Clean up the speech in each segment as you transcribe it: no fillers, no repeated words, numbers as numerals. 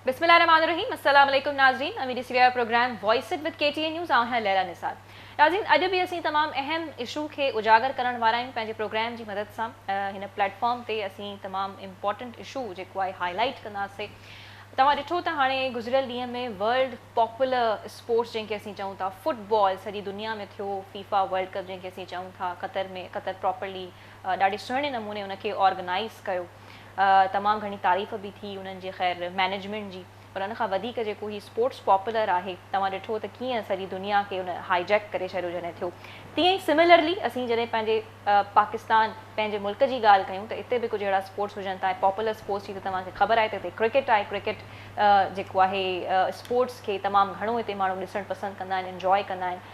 بسم الله الرحمن الرحيم السلام عليڪم ناظرين اوهين ڏسي رهيا آهيو programme voice it with K T N news آئون آهيان ليليٰ نثار ناظرين اڄ به اسين تمام اهم اشو کي اجاگر ڪرڻ وارا آهيون پنهنجي پروگرام جي مدد سان هن پليٽ فارم تي اسين تمام امپورٽنٽ اشو جيڪو آهي هائي لائيٽ ڪنداسي توهان ڏٺو ته هاڻي گذريل ڏينهن ۾ ورلڊ پاپولر اسپورٽس جنهن کي اسين چئون ٿا فٽ بال سڄي دنيا ۾ ٿيو فيفا ورلڊ ڪپ جنهن کي اسين چئون ٿا قطر ۾ قطر پراپرلي ڏاڍي سهڻي نموني ان کي آرگنائيز ڪيو تمام گهڻي تعريف به ٿي انهن جي خير مئنيجمينٽ جي پر ان کان وڌيڪ جيڪو هي اسپورٽس پاپولر آهي توهان ڏٺو ته ڪيئن سڄي دنيا کي ان هائي جيڪ ڪري ڇڏيو جڏهن ٿيو تيئن ئي سملرلي اسين جڏهن پنهنجي پاڪستان پنهنجي ملڪ جي ڳالهه ڪيون ته اتي به ڪجهه اهڙا اسپورٽس هجن ٿا ۽ پاپولر اسپورٽس جي ته توهان کي خبر آهي ته هتي ڪرڪيٽ آهي ڪرڪيٽ جيڪو آهي اسپورٽس کي تمام گهڻو هتي ماڻهو ڏسڻ پسند ڪندا آهن انجواء ڪندا آهن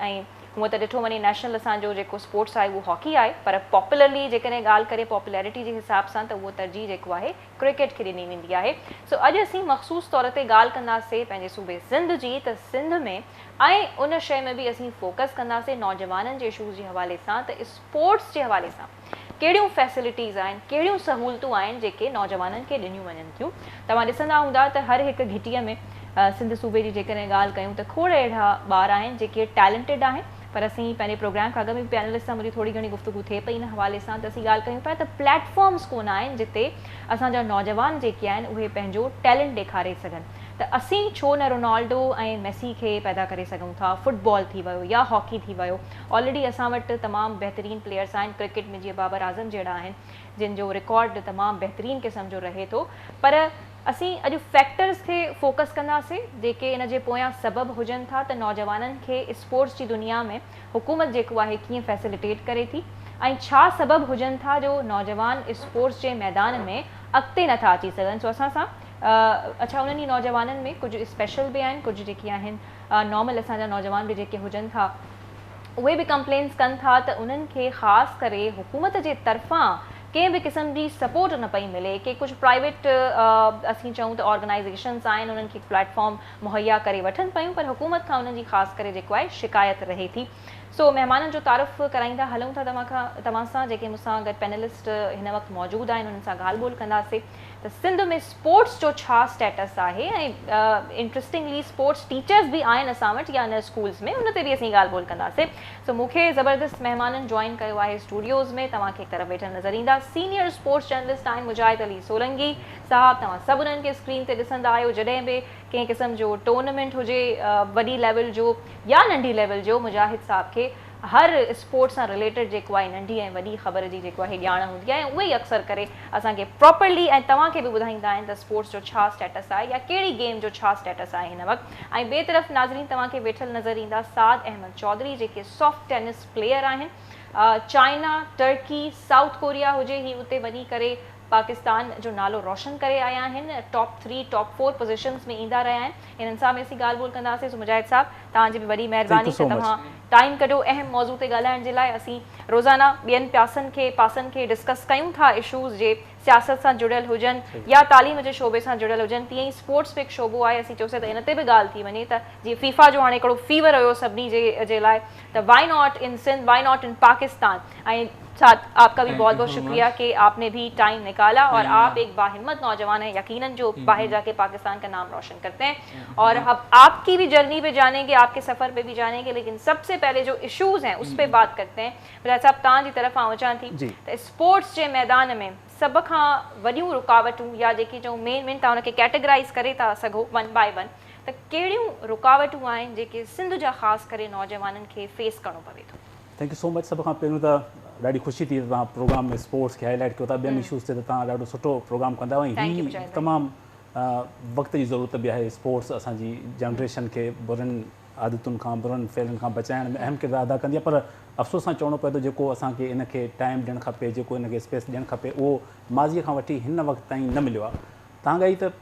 ۽ هونء ته ڏٺو وڃي نيشنل اسان جو جيڪو اسپورٽس آهي اهو هاڪي آهي پر پاپولرلي جيڪڏهن ڳالهه ڪري پاپولرٽي جي حساب سان ته اهو ترجيح جيڪو آهي ڪرڪيٽ کي ڏني ويندي آهي سو اڄ اسين مخصوص طور تي ڳالهه ڪنداسي پنهنجي صوبي سنڌ جي ته سنڌ ۾ ۽ ان شيء ۾ به اسين فوڪس ڪنداسي نوجوانن جي اشوز جي حوالي سان ته اسپورٽس جي حوالي سان ڪهڙيون فيسلٽيز آهن ڪهڙيون سهولتون آهن جيڪي نوجوانن کي ڏنيون وڃن ٿيون توهان ڏسندا هوندا ته هر هڪ گهٽيء ۾ سنڌ صوبي جي جيڪڏهن ڳالهه ڪيون ته کوڙ اهڙا ٻار آهن جيڪي ٽيلنٽيڊ آهن پر اسين پنهنجي پروگرام کان اڳ ۾ به پينلسٽ سان منهنجي ٿوري گهڻي گفتگو ٿئي پئي ان حوالي سان ته اسين ڳالهه ڪيون پيا ته پليٽ فارمز ڪونه آهن جتي اسان جا نوجوان جيڪي آهن اهي پنهنجو ٽيلنٽ ڏيکاري سگهن ته اسين ڇو نه رونالڊو ۽ ميسي کي پيدا ڪري سگهون ٿا فٽ بال ٿي ويو يا هاڪي ٿي ويو آلريڊي اسان وٽ تمام بهترين پليئرس آهن ڪرڪيٽ ۾ جيئن بابر اعظم جهڙا آهن جن جو رڪارڊ تمام بهترين قسم جو رهي ٿو پر اسين اڄ فيڪٽرز کي فوڪس ڪنداسين جيڪي ان جي پويان سبب هجن ٿا ته نوجوانن کي اسپورٽس جي دنيا ۾ حڪومت جيڪو آهي ڪيئن فيسليٽيٽ ڪري ٿي ۽ ڇا سبب هجن ٿا جو نوجوان اسپورٽس جي ميدان ۾ اڳتي نٿا اچي سگهن سو اسان سان اڇا انهن ئي نوجوانن ۾ ڪجهه اسپيشل به آهن ڪجهه جيڪي آهن نارمل اسان جا نوجوان به جيڪي هجن ٿا اهي به ڪمپلينس ڪن ٿا ته انهن کي خاص ڪري حڪومت جي طرفان ڪنهن به قسم جي سپورٽ نه پئي ملي، ڪي ڪجهه پرائيويٽ اسين چئون ته آرگنائيزيشنز آهن انهن کي پليٽ فارم مهيا ڪري وٺن پيون پر حڪومت کان انهن جي خاص ڪري جيڪو آهي شڪايت رهي ٿي سو مهمانن جو تعارف ڪرائيندا هلون ٿا توهان کان توهان سان جيڪي مون سان گڏ پينلسٽ هن وقت موجود آهن انهن سان ڳالهه ٻولهه ڪنداسي ته سنڌ ۾ اسپورٽس جو ڇا اسٽيٽس آهي ۽ انٽرسٽنگلي اسپورٽس ٽيچرز به آهن اسان وٽ يا نه اسڪولز ۾ ان تي به اسين ڳالهه ٻولهه ڪنداسين سو مون کي زبردست مهمانن جوائن ڪيو آهي اسٽوڊيوز ۾ توهان کي هڪ طرف ويٺل نظر ايندا سينيئر اسپورٽس جرنلسٽ آهن مجاهد علي سولنگي صاحب توهان سڀ انهن کي اسڪرين تي ڏسندا آهيو جڏهن به ڪنهن قسم جو ٽورنامينٽ هجي وڏي ليول جو يا ننڍي ليول جو مجاهد صاحب کي هر اسپورٽس سان رليٽيڊ جيڪو آهي ننڍي ۽ وڏي خبر جي جيڪو آهي ڄاڻ هوندي آهي ۽ اهي ئي اڪثر ڪري اسان کي پراپرلي ۽ توهان کي به ٻڌائيندا آهن ته اسپورٽس جو ڇا اسٽيٽس آهي يا ڪهڙي گيم جو ڇا اسٽيٽس آهي هن وقت ۽ ٻئي طرف ناظرين توهان کي ويٺل نظر ايندا سعد احمد چوڌري جيڪي سافٽ ٽينس پليئر آهن چائنا ٽرڪي سائوٿ ڪوريا هجي هي اتي وڃي ڪري پاڪستان جو نالو روشن ڪري آيا آهن top three top four positions ۾ ايندا رهيا آهن انهن سان به اسين ڳالهه ٻولهه ڪنداسين سو مجاهد صاحب توهان جي به وڏي مهرباني ته توهان ٽائيم ڪڍيو اهم موضوع تي ڳالهائڻ جي لاء اسين روزانه ٻين پياسن کي پاسن کي ڊسڪس ڪيون ٿا اشوز جي سياست سان جڙيل هجن يا تعليم جي شعبي سان جڙيل هجن تيئن ئي اسپورٽس به هڪ شعبو آهي اسين چيوسين ته ان تي به ڳالهه ٿي وڃي ته جيئن فيفا جو هاڻي هڪڙو فيور هيو سڀني جي جي لاء ته why not in Sindh why not in Pakistan ۽ साथ आपका भी बहुत बहुत शुक्रिया कि आपने भी टाइम निकाला और आप एक बाहिम्मत नौजवान हैं यकीनन जो बाहर जाके पाकिस्तान का नाम रोशन करते हैं और अब आपकी भी जर्नी पे जानेंगे आपके सफ़र पे भी जानेंगे लेकिन सबसे पहले जो इश्यूज़ हैं उस पर बात करते हैं। मुजाहिद साहब तव्हां जी तरफ़ आउं अचां थी त स्पोर्ट्स जे मैदान में सभ खां वॾियूं रुकावटूं या जेके चऊं मेन मेन तव्हां हुनखे कैटेगराइज़ करे था सघो वन बाय वन त कहिड़ियूं रुकावटूं आहिनि जेके सिंध जा ख़ासि करे नौजवाननि खे फेस करिणो पवे थो? Thank you so much. सभ खां पहिरियों त ॾाढी ख़ुशी थी त तव्हां प्रोग्राम में स्पोर्ट्स खे हाईलाइट कयो था, ॿियनि इशूज़ ते त तव्हां ॾाढो सुठो प्रोग्राम कंदा आहियो ऐं हीउ तमामु वक़्त जी ज़रूरत बि आहे। स्पोर्ट्स असांजी जनरेशन खे बुरनि आदतुनि खां बुरनि फ़ेलनि खां बचाइण में अहम किरदारु अदा कंदी आहे, पर अफ़सोस सां चवणो पवे थो जेको असांखे इनखे टाइम ॾियणु खपे, जेको इनखे स्पेस ॾियणु खपे, उहो माज़ीअ खां वठी हिन वक़्त ताईं न मिलियो आहे। तव्हां ॻाल्हि त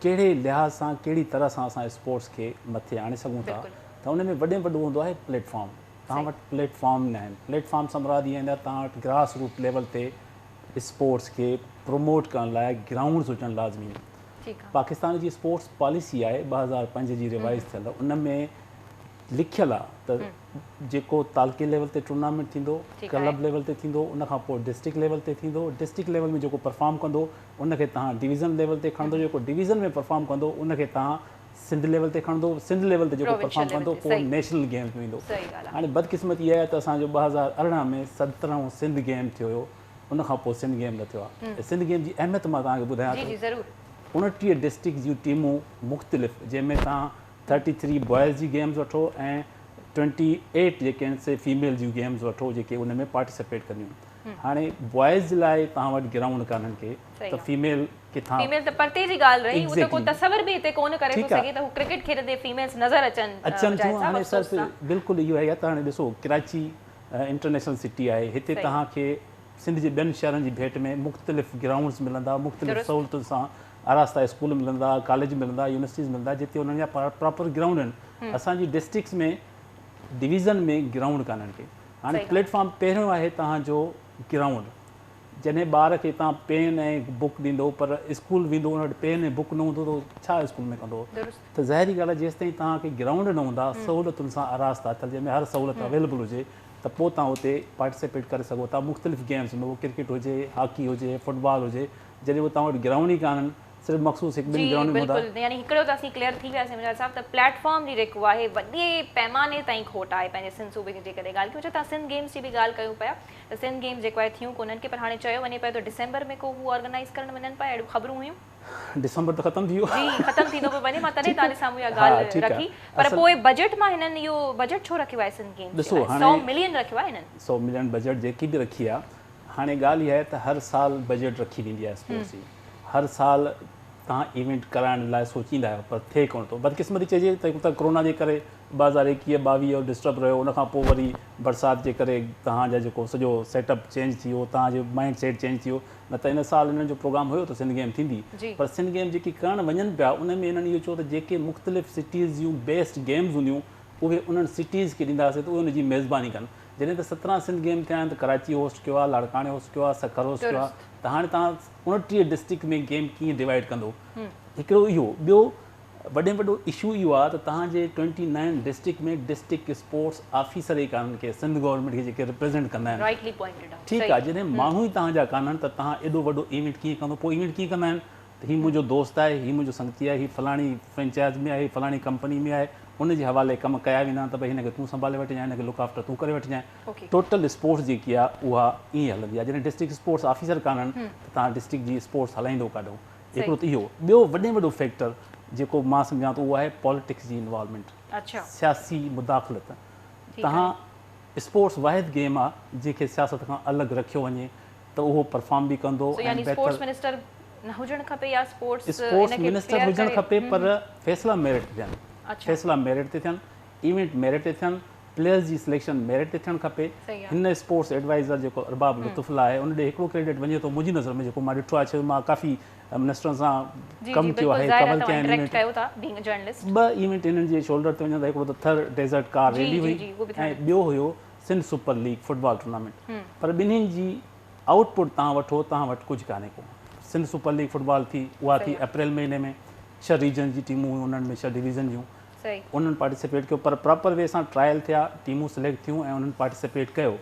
कहिड़े लिहाज़ सां कहिड़ी तरह सां असां स्पोर्ट्स खे मथे आणे सघूं था, त उन में वॾे में वॾो हूंदो आहे प्लेटफॉर्म। तव्हां वटि प्लेटफॉर्म न आहिनि। प्लेटफॉर्म सां मुराद इहा आहिनि तव्हां वटि ग्रास रूट लेवल ते स्पोर्ट्स खे प्रमोट करण लाइ ग्राउंड्स हुजणु लाज़मी आहिनि। पाकिस्तान जी स्पोर्ट्स पॉलिसी आहे 2005 जी रिवाइज़ थियल, उन में لکيل آ ته جيڪو تعلقي ليول تي ٽورنامينٽ ٿيندو، ڪلب ليول تي ٿيندو، ان کان پوء ڊسٽرڪٽ ليول تي ٿيندو، ڊسٽرڪٽ ليول ۾ جيڪو پرفارم ڪندو ان کي توهان ڊويزن ليول تي کڻندو، جيڪو ڊويزن ۾ پرفارم ڪندو ان کي توهان سنڌ ليول تي کڻندو، سنڌ ليول تي جيڪو پرفارم ڪندو پوء نيشنل گيمز ۾ ويندو. هاڻي بدقسمتي اها آهي ته اسان جو 2018 ۾ 17 سنڌ گيم ٿيو هيو، ان کان پوء سنڌ گيم نه ٿيو آهي. سنڌ گيم جي اهميت مان توهان کي ٻڌايان ٿو، 29 ڊسٽرڪٽ جون ٽيمون مختلف، جنهن ۾ توهان 33 بوائز جي گيمز وٺو ۽ 28 جيڪي آهن سي فيميل جون گيمز وٺو جيڪي ان ۾ پارٽيسپيٽ ڪنديون. هاڻي بوائز جي لاء توهان وٽ گرائونڊ ڪانهن ڪي ته فيميل ڪٿان. فيميل ته پرتي جي ڳالهه رهي، اهو ته ڪو تصور به هتي ڪونه ڪري ٿو سگهي ته هو ڪرڪيٽ کيڏندي فيميلز نظر اچن. اچن ٿيون هاڻي سر بلڪل اهو آهي ته هاڻي ڏسو ڪراچي انٽرنيشنل سٽي آهي، هتي توهان کي سنڌ جي ٻين شهرن جي ڀيٽ ۾ مختلف گرائونڊز ملندا، مختلف سهولتن سان آراسته اسڪول ملندا، ڪاليج ملندا، يونيورسٽيز ملندا جتي انهن جا پراپر گرائونڊ آهن. اسان جي ڊسٽرڪٽس ۾ ڊويزن ۾ گرائونڊ ڪانهن ڪي. هاڻي پليٽ فارم پهريون آهي توهان جو گرائونڊ. جڏهن ٻار کي توهان پين ۽ بڪ ڏيندو پر اسڪول ويندو ان وٽ پين ۽ بڪ نه هوندو ته هو ڇا اسڪول ۾ ڪندو؟ ته ظاهري ڳالهه آهي جيستائين توهان کي گرائونڊ نه هوندا سهولتن سان آراسته ٿيل جنهن ۾ هر سهولت اويليبل هجي ته پوء توهان اتي پارٽيسپيٽ ڪري سگهو ٿا مختلف گيمز ۾ اهو ڪرڪيٽ هجي هاڪي هجي فٽبال هجي جڏهن اهي توهان وٽ گرائونڊ ئي ڪانهن صرف مخصوص هڪ ٻن جي گرائونڊ ۾ هوندا. بلڪل يعني هڪڙو ته اسين ڪليئر ٿي وياسين مجاهد صاحب ته پليٽ فارم جي جيڪو آهي وڏي پيماني تائين کوٽ آهي پنهنجي سنڌ صوبي کي جيڪڏهن ڳالهه ڪيون ڇا توهان سنڌ گيمز جي به ڳالهه ڪيون پيا ته سنڌ گيمز جيڪو آهي ٿيون ڪونهن ڪي پر هاڻي چيو وڃي پيو ته ڊسمبر ۾ ڪو هو آرگنائيز ڪرڻ وڃن پيا اهڙيون خبرون هيون. ڊسمبر ته ختم ٿي ويو. جي ختم ٿيندو پيو وڃي مان تڏهن توهان جي سامهون اها ڳالهه رکي پر پوء بجيٽ مان هنن اهو بجيٽ ڇو رکيو آهي سنڌ گيمز جي لاء 100 ملين رکيو آهي هنن. 100 ملين بجيٽ جيڪي به رکي آهي هاڻي ڳالهه اها آهي ته هر سال بجيٽ رکي ويندي آهي اسپورٽس جي هر سال توهان ايونٽ ڪرائڻ لاء سوچيندا آهيو پر ٿئي ڪونه ٿو بدقسمتي چئجي ته هڪ ته ڪرونا جي ڪري 2021 22 ڊسٽرب رهيو ان کان پوء وري برسات جي ڪري توهان جا جيڪو سڄو سيٽ اپ چينج ٿي ويو توهان جو مائنڊ سيٽ چينج ٿي ويو نه ته ان سال انهن جو پروگرام هيو ته سنڌ گيم ٿيندي پر سنڌ گيم جيڪي ڪرڻ وڃن پيا ان ۾ انهن اهو چيو ته جيڪي مختلف سٽيز جون بيسٽ گيمز هونديون اهي انهن سٽيز کي ڏينداسين ته اهي ان جي ميزباني ڪن جڏهن ته 17 سنڌ گيم ٿيا آهن ته ڪراچي هوسٽ ڪيو آهي لاڙڪاڻي هوسٽ ڪيو آهي سکر هوسٽ ڪيو آهي ته هاڻي توهان 29 ڊسٽرڪٽ ۾ گيم ڪيئن ڊوائيڊ ڪندو هڪڙو اهو ٻيو وڏي ۾ وڏو اشو اهو آهي ته توهان جي 29 ڊسٽرڪٽ ۾ ڊسٽرڪٽ اسپورٽس آفيسر ئي ڪانهن ڪي سنڌ گورنمينٽ کي جيڪي ريپريزنٽ ڪندا آهن ٺيڪ آهي جڏهن ماڻهو ئي توهان جا ڪانهن ته توهان ايڏو وڏو ايونٽ ڪيئن ڪندو پوء ايونٽ ڪيئن ڪندا آهن ته هي منهنجو دوست آهي هي منهنجو سنگتي آهي هي فلاڻي فرنچائز ۾ آهي هي فلاڻي ڪمپني ۾ آهي ان جي حوالي ڪم ڪيا ويندا آهن ته ڀئي هن کي تون سنڀالي وٺجانء هن کي لڪ آفٽر تون ڪري وٺجانء ٽوٽل اسپورٽس جيڪي آهي اها ائين هلندي آهي جڏهن ڊسٽرڪٽ اسپورٽس آفيسر ڪانهن ته توهان ڊسٽرڪٽ جي اسپورٽس هلائيندو ڪاڏو هڪڙو ته اهو ٻيو وڏي ۾ وڏو فيڪٽر جيڪو مان سمجهان ٿو اهو آهي پاليٽڪس جي انوالومينٽ سياسي مداخلت توهان اسپورٽس واحد گيم آهي جنهن کي سياست کان الڳ رکيو وڃي ته اهو پرفارم به ڪندو ۽ بهتر اسپورٽس منسٽر نه هجڻ کپي يا اسپورٽس اسپورٽس منسٽر هجڻ کپي پر فيصلا ميرٽ تي ٿين فيصلا ميرٽ تي ٿين ايونٽ ميرٽ تي ٿين پليئرز جي سليڪشن ميرٽ تي ٿيڻ کپي. هن اسپورٽس ايڊوائيزر جيڪو ارباب لطف الله آهي ان ڏي هڪڙو ڪريڊٽ وڃي ٿو منهنجي نظر ۾ جيڪو مان ڏٺو آهي ڇو جو مان ڪافي منسٽرن سان ڪم ڪيو آهي ڪور ڪيا آهن ايونٽ ٻه ايونٽ هنن جي شولڊر تي وڃن ٿا هڪڙو ته ٿر ڊيزرٽ ڪار ريلي هئي ۽ ٻيو هيو Sindh super league football tournament پر ٻنهين جي آئوٽ پٽ توهان وٺو توهان وٽ ڪجهه ڪانهي ڪو سنڌ سپر ليگ فٽبال ٿي اها ٿي اپريل مهيني ۾ ڇهه ريجن جي ٽيمون هيون انهن ۾ ڇهه ڊويزن جون انهن پارٽيسپيٽ ڪيو پر پراپر وي سان ٽرائل ٿيا ٽيمون سليڪٽ ٿيون ۽ انهن پارٽيسپيٽ ڪيو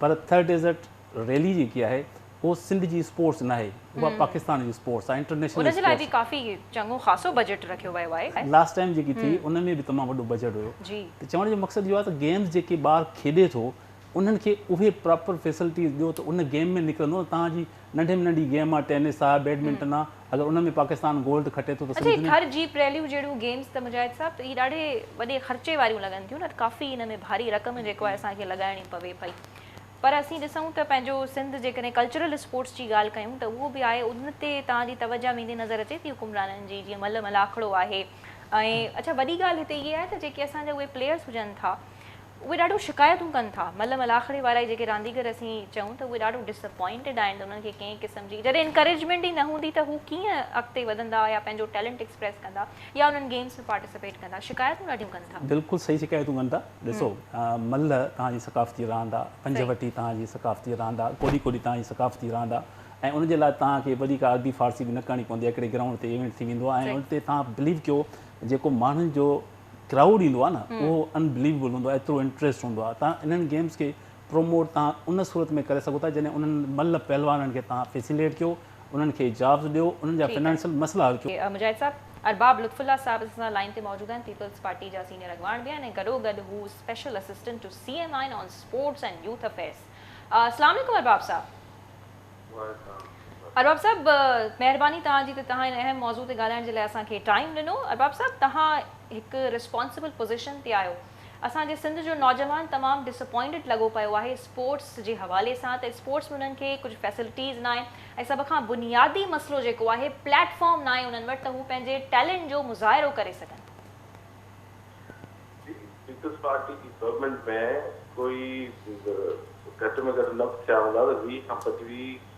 پر ٿر ڊيزرٽ ريلي جيڪي آهي اهو سنڌ جي اسپورٽس ناهي اها پاڪستان جي اسپورٽس آهي انٽرنيشنل ان جي لاء به ڪافي چڱو خاصو بجيٽ رکيو ويو آهي. لاسٽ ٽائيم جيڪي ٿي ان ۾ به تمام وڏو بجيٽ هيو ته چوڻ جو مقصد اهو آهي ته گيمز جيڪي ٻار کيڏي ٿو انهن کي اهي پراپر فيسلٽيز ڏيو ته ان گيم ۾ نڪرندو نه توهان جي ننڍي ۾ ننڍي گيم آهي ٽينس آهي بيڊمنٽن آهي اگر ان ۾ پاڪستان گولڊ کٽي ٿو ته اڇا هي ٿر جيپ ريليون جهڙيون گيمز ته مجاهد صاحب ته هي ڏاڍي وڏي خرچي واريون لڳن ٿيون نه ڪافي ان ۾ ڀاري رقم جيڪو آهي اسان کي لڳائڻي پوي پئي پر اسين ڏسون ته پنهنجو سنڌ جيڪڏهن ڪلچرل اسپورٽس جي ڳالهه ڪيون ته اهو به آهي ان تي توهان جي توجه ويندي نظر اچي ٿي حڪمرانن جي جيئن ملهه ملاکڙو آهي ۽ اڇا وڏي ڳالهه هتي اهي آهي ته جيڪي اسان جا اهي پليئرس هجن ٿا اهي ڏاڍو شڪايتون ڪن ٿا. ملهه ملاکڙي وارا ئي جيڪي رانديگر اسين چئون ته اهي ڏاڍو ڊس اپوائنٽيڊ آهن ته انهن کي ڪنهن قسم جي جڏهن انڪريجمينٽ ئي نه هوندي ته هو ڪيئن اڳتي وڌندا يا پنهنجو ٽيلنٽ ايڪسپريس ڪندا يا انهن گيمز ۾ پارٽيسپيٽ ڪندا شڪايتون ڏاڍيون ڪن ٿا. بلڪل صحيح شڪايتون ڪن ٿا. ڏسو ملهه توهان جي ثقافتي راند آ، پنج وٽي توهان جي ثقافتي راند آ، ڪوڏي ڪوڏي توهان جي ثقافتي راند آ ۽ ان جي لاء توهان کي وڏي ڪا عربي فارسي به نه ڪرڻي پوندي آ، هڪڙي گرائونڊ تي ايونٽ ٿي ويندو آ ۽ ان تي توهان بليو ڪيو جيڪو ماڻهن جو ڪرائوڊ ايندو آهي نه اهو انبليويبل هوندو آهي، ايترو انٽريسٽ هوندو آهي. توهان انهن گيمز کي پروموٽ توهان ان صورت ۾ ڪري سگهو ٿا جڏهن انهن ملهه پهلوانن کي توهان فيسيليٽ ڪيو، انهن کي جابز ڏيو، انهن جا فنانشل مسئلا حل ڪيو. مجاهد صاحب، ارباب لطف الله صاحب اسان سان لائين تي موجود آهن، پيپلز پارٽي جا سينيئر اڳواڻ به آهن ۽ گڏوگڏ هو special assistant to C M آهن آن اسپورٽس اينڊ يوٿ افيئرس. اسلام عليڪم ارباب صاحب. ارباب صاحب مهرباني توهان جي ته توهان هن اهم موضوع تي ڳالهائڻ جي لاء اسان کي ٽائيم ڏنو. ارباب صاحب توهان هڪ ريسپانسبل پوزيشن تي آهيو، اسان جي سنڌ جو نوجوان تمام ڊسپوائنٽيڊ لڳو پيو آهي اسپورٽس جي حوالي سان ته اسپورٽس ۾ انهن کي ڪجهه فيسلٽيز ناهن ۽ سڀ کان بنيادي مسئلو جيڪو آهي پليٽ فارم ناهي انهن وٽ ته هو پنهنجي ٽيلنٽ جو مظاهرو ڪري سگهن. جي پيپلز پارٽي جي گورنمينٽ ۾ ڪوئي گهٽ ۾ گهٽ نه به ٿيا هوندا ته 20 کان 25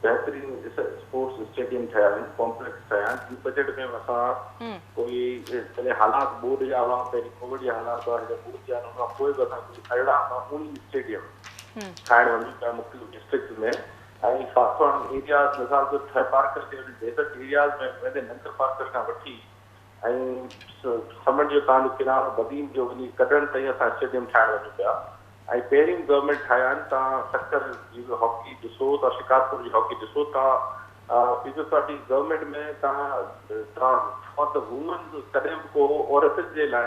بهترين اسپورٽس اسٽيڊيم ٺهيا آهن، ڪامپليڪس ٺهيا آهن. هن بجيٽ ۾ به اسان ڪوئي جڏهن حالات ٻوڏ جا هئا، پهرين ڪووڊ جا حالات هئا، هينئر ٻوڏ جا آهن، ان کان پوء به اسان ڪوئي 18 کان 19 اسٽيڊيم ٺاهڻ وڃون پيا مختلف ڊسٽرڪٽس ۾ ۽ فار فلنگ ايرياز، مثال طور ٿرپارڪر جي ڊيزرٽ ايرياز ۾ ويندي ننگر پارڪر کان وٺي ۽ سمنڊ جو تان جو ڪنارو بدين جو وڃي ڪڍڻ تائين اسان اسٽيڊيم ٺاهڻ وڃون پيا ۽ پهرين گورنمينٽ ٺاهيا آهن. تان سکر جي به هاڪي ڏسو، تان شڪارپور جي هاڪي ڏسو، تان پيپلز پارٽي گورنمينٽ ۾ تان تان فار the women's ڪڏهن به ڪو عورتن جي لاء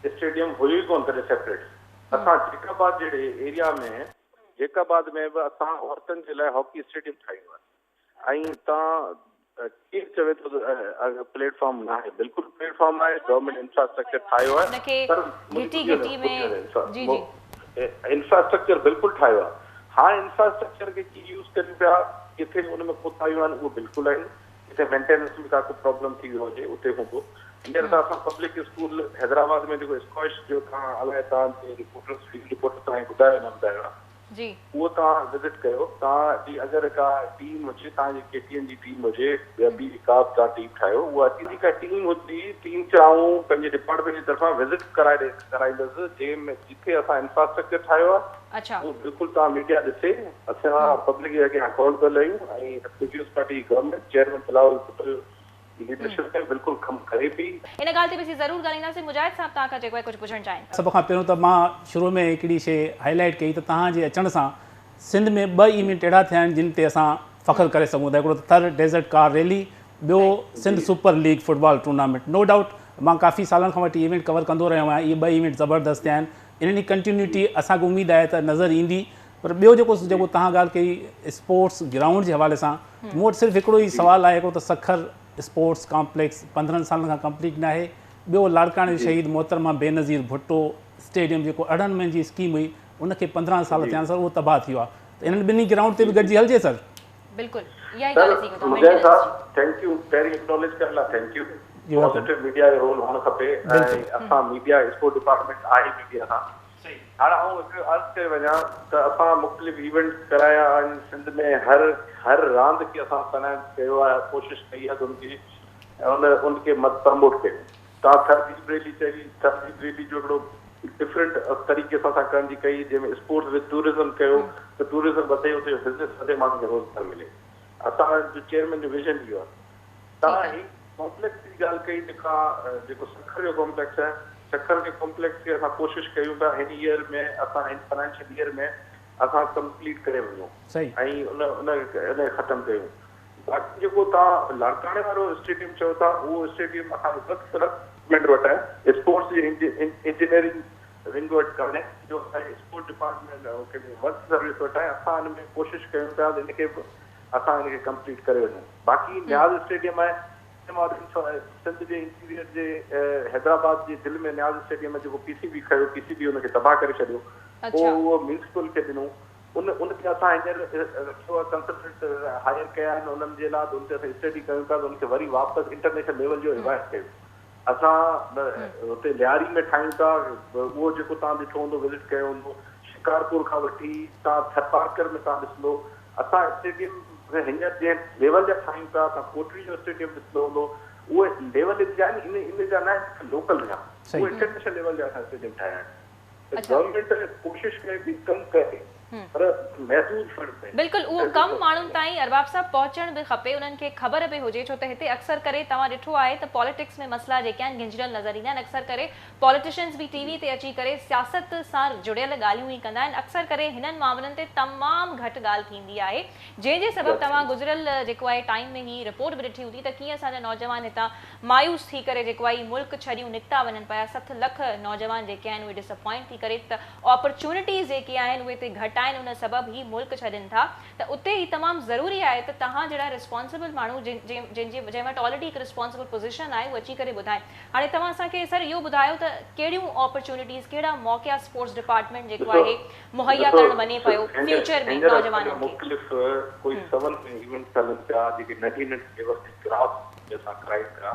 اسٽيڊيم هيو ئي ڪونه ڪڏهن سيپريٽ. اسان جيڪب آباد جهڙي ايريا ۾ جيڪب آباد ۾ به اسان عورتن جي لاء هاڪي اسٽيڊيم ٺاهيون آهن. ۽ تان ڪير چوي ٿو ته پليٽ فارم ناهي، بلڪل پليٽ فارم آهي، گورنمينٽ انفراسٽرڪچر ٺاهيو آهي پر انفراسٽرڪچر بلڪل ٺاهيو آهي، هاڻ انفراسٽرڪچر کي ڪيئن يوز ڪريون پيا، ڪٿي ان ۾ ڪوتاهيون آهن اهو بلڪل آهن، ڪٿي مينٽيننس ۾ ڪا ڪو پرابلم ٿي ويو هجي اتي هوندو. هينئر ته اسان پبلڪ اسڪول حيدرآباد ۾ جيڪو اسڪواش جو تان الائي تان جي رپورٽرز فيلڊ رپورٽر تان ٻڌايو نه ٻڌايو آهي. جي. اهو توهان وزٽ ڪيو توهان جي اگر ڪا ٽيم هجي توهان جي ڪي ٽي اين جي ٽيم هجي يا ٻي ڪا به توهان ٽيم ٺاهيو اها جي ڪا ٽيم هجي ٽيم کي آئون پنهنجي ڊپارٽمينٽ جي طرفان وزٽ ڪرائي ڏي ڪرائيندس جنهن ۾ جٿي اسان انفراسٽرڪچر ٺاهيو آهي اهو بلڪل توهان ميڊيا ڏسي اسان پبلڪ جي اڳيان اڪائونٽبل آهيون ۽ پيپلز پارٽي جي گورنمينٽ چيئرمين بلاول ڀٽو جي ليڊرشپ ۾ بلڪل ڪم ڪري پئي. ان ڳالهه تي به اسين ضرور ڳالهائينداسين. مجاهد صاحب توهان کان جيڪو آهي ڪجهه پڇڻ چاهين ٿا. سڀ کان پهريون ته مان شروع ۾ هڪڙي شيء هائي لائيٽ ڪئي ته توهان جي اچڻ سان سنڌ ۾ ٻه ايونٽ اهڙا ٿيا آهن جن تي اسان فخر ڪري سگهون ٿا هڪڙو ته ٿر ڊيزرٽ ڪار ريلي ٻيو Sindh super league football tournament no doubt مان ڪافي سالن کان وٺي ايونٽ ڪور ڪندو رهيو آهيان اهي ٻه ايونٽ زبردست ٿيا آهن انهن جي ڪنٽينيوٽي اسان کي اميد آهي ته نظر ايندي پر ٻيو جيڪو جيڪو توهان ڳالهه ڪئي اسپورٽس گرائونڊ جي حوالي سان مون وٽ صرف هڪڙو ئي سوال آهي هڪڙو ته سکر اسپورٽس ڪامپليڪس 15 سالن کان ڪمپليٽ ناهي ٻيو لاڙڪاڻي جو شهيد محترمه بينظير ڀٽو اسٽيڊيم جيڪو 18 مهينن جي اسڪيم هئي ان کي 15 سال ٿيا آهن سر اهو تباهه ٿي ويو آهي ته انهن ٻنهي گرائونڊ تي به گڏجي هلجي سر. بلڪل اها ئي ڳالهه اسين ڪيون ٿا مجاهد صاحب thank you پهرين اڪناليج ڪرڻ لاء thank you positive media جو رول هئڻ کپي ۽ اسان ميڊيا اسپورٽ ڊپارٽمينٽ آهي ميڊيا سان هاڻ آئون هڪ عرض ڪري وڃان ته اسان مختلف ايونٽس ڪرايا آهن سنڌ ۾ هر هر راند کي اسان فنانس ڪيو آهي ڪوشش ڪئي آهي ته ان کي ان ان کي مت پرموٽ ڪيون توهان ٿر جي ريلي چئي ٿر جي ريلي جو هڪڙو ڊفرنٽ طريقي سان اسان ڪرڻ جي ڪئي جنهن ۾ اسپورٽس وٿ ٽوئرزم ڪيو ته ٽوئرزم وڌي اتي جو بزنس وڌي ماڻهن کي روزگار ملي اسان جو چيئرمين جو ويزن اهو آهي توهان هي ڪامپليڪس جي ڳالهه ڪئي جيڪا جيڪو سکر جو ڪامپليڪس آهي سکر جي ڪامپليڪس کي اسان ڪوشش ڪيون ٿا هن ايئر ۾ اسان هن فنانشل ايئر ۾ اسان ڪمپليٽ ڪري وڃون ۽ ان ان ان کي ختم ڪيون باقي جيڪو توهان لاڙڪاڻي وارو اسٽيڊيم چئو ٿا اهو اسٽيڊيم اسان جو ورڪس ڊپارٽمينٽ وٽ آهي اسپورٽس جي انجنيئرنگ ونگ وٽ ڪانهي جو اسان جي اسپورٽس ڊپارٽمينٽ ورڪس سروس وٽ آهي اسان ان ۾ ڪوشش ڪيون پيا ته ان کي به اسان ان کي ڪمپليٽ ڪري وڃون باقي نياز اسٽيڊيم آهي سنڌ جي انٽيريئر جي حيدرآباد جي دل ۾ نياز اسٽيڊيم جيڪو پي سي بي کنيو پي سي بي ان کي تباهه ڪري ڇڏيو پوء اهو ميونسپل کي ڏنو ان ان کي اسان هينئر رکيو آهي ڪنسلٽنٽ هائر ڪيا آهن انهن جي لاء ان تي اسان اسٽڊي ڪيون ٿا ته ان کي وري واپس انٽرنيشنل ليول جو ريوائز ڪيون اسان اتي لياري ۾ ٺاهيون ٿا اهو جيڪو توهان ڏٺو هوندو وزٽ ڪيو هوندو شڪارپور کان وٺي توهان ٿرپارڪر ۾ توهان ڏسندو اسان اسٽيڊيم هينئر جنهن ليول جا ٺاهيون ٿا توهان ڪوٽڙي جو اسٽيڊيم ڏسندو هوندو اهي ليول جا آهن ان جا نه آهن لوڪل جا اهي انٽرنيشنل ليول جا اسان اسٽيڊيم ٺاهيا آهن ته گورنمينٽ ڪوشش ڪري ٿي ڪم ڪري. پر محدود فنڊز آهن. بلڪل اهو ڪم ماڻهن تائين ارباب صاحب پهچڻ به کپي انهن کي خبر به هجي ڇو ته هتي اڪثر ڪري توهان ڏٺو آهي ته پاليٽڪس ۾ مسئلا جيڪي آهن گهنجريل نظر ايندا آهن اڪثر ڪري پاليٽيشنز به ٽي وي تي اچي ڪري سياست سان جڙيل ڳالهيون ئي ڪندا آهن اڪثر ڪري هنن معاملن تي تمام گهٽ ڳالهه ٿيندي آهي جنهن جي سبب توهان گذريل جيڪو آهي ٽائيم ۾ هي رپورٽ به ڏٺي هوندي ته ڪيئن اسان جا نوجوان هتان مايوس ٿي ڪري جيڪو آهي ملڪ ڇڏيون نڪتا وڃن پيا 7 لک نوجوان جيڪي آهن اهي ڊسپوائنٽ ٿي ڪري ته آپرچونٽيز جيڪي آهن اهي هتي گهٽ آهن ان سبب هي ملڪ ڇڏين ٿا ته اتي هي تمام ضروري آهي ته توهان جهڙا ريسپانسبل ماڻهو جن جي جنهن وٽ آلريڊي هڪ ريسپانسبل پوزيشن آهي اهو اچي ڪري ٻڌائين هاڻي توهان اسان کي سر اهو ٻڌايو ته ڪهڙيون آپرچونٽيز ڪهڙا موقعا اسپورٽس ڊپارٽمينٽ جيڪو آهي مهيا ڪرڻ وڃي پيو فيوچر ۾ نوجوانن کي. مختلف ڪوئي سون ايونٽس هلن پيا جيڪي ننڍي ننڍي ليول تي گراس روٽ اسان ڪرايون پيا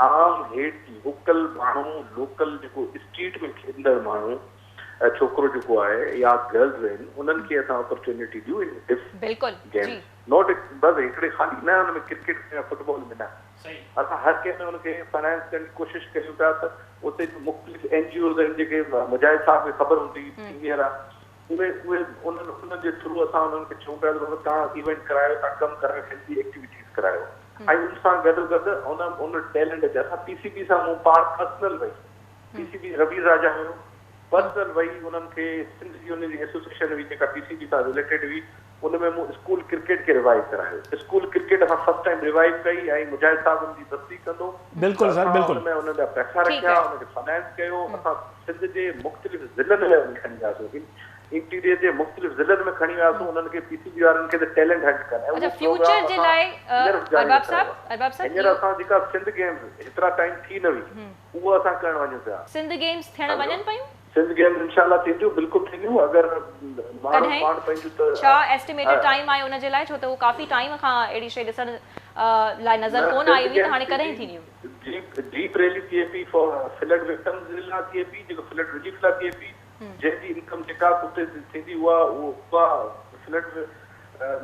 عام هيٺ لوڪل ماڻهو لوڪل جيڪو اسٽريٽ ۾ کيڏندڙ ماڻهو ڇوڪرو جيڪو آهي يا گرلز آهن انهن کي اسان اپرچونٽي ڏيون ان ڊف بلڪل گيمز not بس هڪڙي خالي نه ان ۾ ڪرڪيٽ ۾ يا فٽبال ۾ نه اسان هر ڪنهن ۾ ان کي فنانس ڪرڻ جي ڪوشش ڪريون پيا ته اتي جو مختلف اين جي اوز آهن جيڪي مجاهد صاحب کي خبر هوندي سينيئر آهي اهي اهي انهن انهن جي ٿرو اسان انهن کي چئون پيا ته بابا توهان ايونٽ ڪرايو توهان ڪم ڪرايو هيلدي ايڪٽيوٽيز ڪرايو ۽ ان سان گڏو گڏ ان ان ٽيلنٽ کي اسان پي سي بي سان مون پاڻ پرسنل وئي پي سي بي رميز راجا هيو پرسنل وئي انهن کي سنڌ جي ان جي ايسوسيئيشن هئي جيڪا پي سي بي سان رليٽيڊ هئي ان ۾ مون اسڪول ڪرڪيٽ کي ريوائيو ڪرايو اسڪول ڪرڪيٽ اسان فرسٽ ٽائيم ريوائيو ڪئي ۽ مجاهد صاحب ان جي تصديق ڪندو بلڪل سر بلڪل ان ۾ انهن جا پئسا رکيا ان کي فنانس ڪيو اسان سنڌ جي مختلف ضلعن ۾ ان کڻي وياسون انٽيريئر جي مختلف ضلعن ۾ کڻي وياسون انهن کي پي سي بي وارن کي ته ٽيلنٽ هنٽ ڪن ۽ اهو پروگرام اسان هينئر به جاري رکرايو آهي هينئر اسان جيڪا سنڌ گيمز هيترا ٽائيم ٿي نه هئي اهو اسان ڪرڻ وڃون پيا. سنڌ گيمز ٿيڻ وڃن پيون؟ سنڌ گيمز انشاء الله ٿينديون بلڪل ٿينديون اگر ماڻهو پاڻ پنهنجون ته. ڇا ايسٽيميٽيڊ ٽائيم آهي ان جي لاء ڇو ته اهو ڪافي ٽائيم کان اهڙي شي ڏسڻ لاء نظر ڪونه آئي هئي ته هاڻي ڪڏهن ٿينديون؟ جيپ جيپ ريلي ٿئي پئي فار فلڊ وڪٽمز جي لاء ٿئي پئي جيڪو فلڊ رليف لاء ٿئي پئي جنهن جي انڪم جيڪا به اتي ٿيندي اها اها فلڊ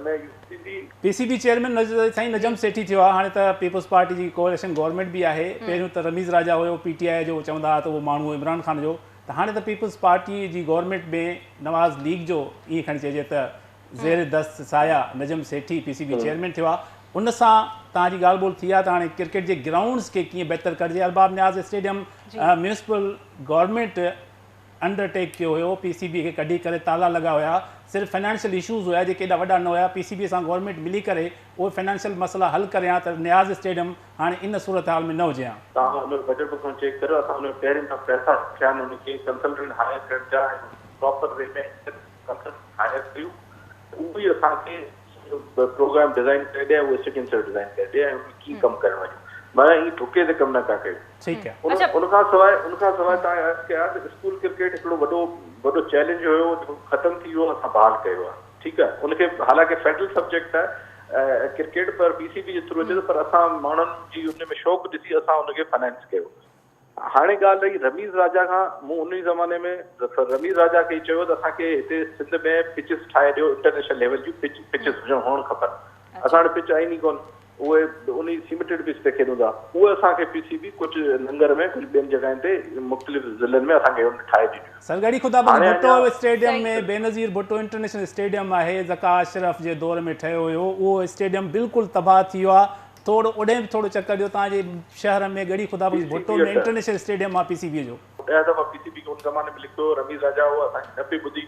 ۾ يوز ٿيندي. پي سي بي چيئرمين سائين نجم سيٺي ٿيو آهي هاڻي ته پيپلز پارٽي جي ڪوئليشن گورنمينٽ به آهي پهريون ته رميز راجا هيو پي ٽي آء جو چوندا هئا ته اهو ماڻهو هو عمران خان جو ته هاڻي ته پيپلز پارٽي جي گورنمينٽ ۾ نواز ليگ جو ائين کڻي چئجي ته زير دست سايه Najam Sethi P C B chairman ٿيو آهي ان سان توهان جي ڳالهه ٻولهه ٿي آهي ته هاڻي ڪرڪيٽ جي گرائونڊز کي ڪيئن بهتر ڪرجي Arbab Niaz stadium municipal government undertake ڪيو هيو، پي سي بي کي ڪڍي ڪري تالا لڳا هيا، صرف فنانشل اشوز هيا جيڪي ايڏا وڏا نه هيا، پي سي بي سان گورنمينٽ ملي ڪري اهي فنانشل مسئلا حل ڪري ها ته نياز اسٽيڊيم هاڻي ان صورتحال ۾ نه هجي ها. توهان ان جو بجيٽ بڪ کان چيڪ ڪريو اسان ان ۾ پهرين کان پئسا رکيا آهن ان کي ڪنسلٽنٽ هائير ڪرڻ جا ۽ پراپر وي ۾ ڪنسلٽنٽ هائير ڪيون ته اهو ئي اسان کي سڄو پروگرام ڊزائين ڪري ڏي ۽ اهو اسٽيڊيم سڄو ڊزائين ڪري ڏي ۽ ان ۾ ڪيئن ڪم ڪرڻ وڃون معنيٰ ائين ڌڪي تي ڪم نه پيا ڪيون. ٺيڪ آهي. ان ان کان سواء ان کان سواء توهان عرض ڪيا ته اسڪول ڪرڪيٽ هڪڙو وڏو وڏو چئلينج هيو جيڪو ختم ٿي ويو اسان بحال ڪيو آهي ٺيڪ آهي ان کي حالانڪه فيڊرل سبجيڪٽ آهي ڪرڪيٽ پر پي سي بي جي ٿرو اچي ٿو پر اسان ماڻهن جي ان ۾ شوق ڏسي اسان ان کي فنانس ڪيو هاڻي ڳالهه رهي رميز راجا کان مون ان ئي زماني ۾ رميز راجا کي ئي چيو ته اسان کي هتي سنڌ ۾ پچز ٺاهي ڏيو انٽرنيشنل ليول جون پچ پچز هجڻ هئڻ کپن اسان وٽ پچ آهن ئي ڪونه اهي ان ئي سيمينٽيڊ پچ تي کيڏون ٿا اهي اسان کي پي سي بي ڪجهه ننگر ۾ ڪجهه ٻين جڳهين تي مختلف ضلعن ۾ اسان کي ان ٺاهي ڏنيون sir Garhi Khuda Bakhsh Bhutto stadium ۾ Benazir Bhutto international stadium آهي ذڪاء اشرف جي دور ۾ ٺهيو هيو اهو اسٽيڊيم بلڪل تباهه ٿي ويو آهي ٿورو اوڏهين به ٿورو چڪر ڏيو توهان جي شهر ۾ ڳڙهي خدا بخش ڀٽو ۾ انٽرنيشنل اسٽيڊيم آهي پي سي بي جو. 10 دفعا پي سي بي کي ان زماني ۾ لکيو هو رميز راجا هو اسان کي نه پئي ٻڌي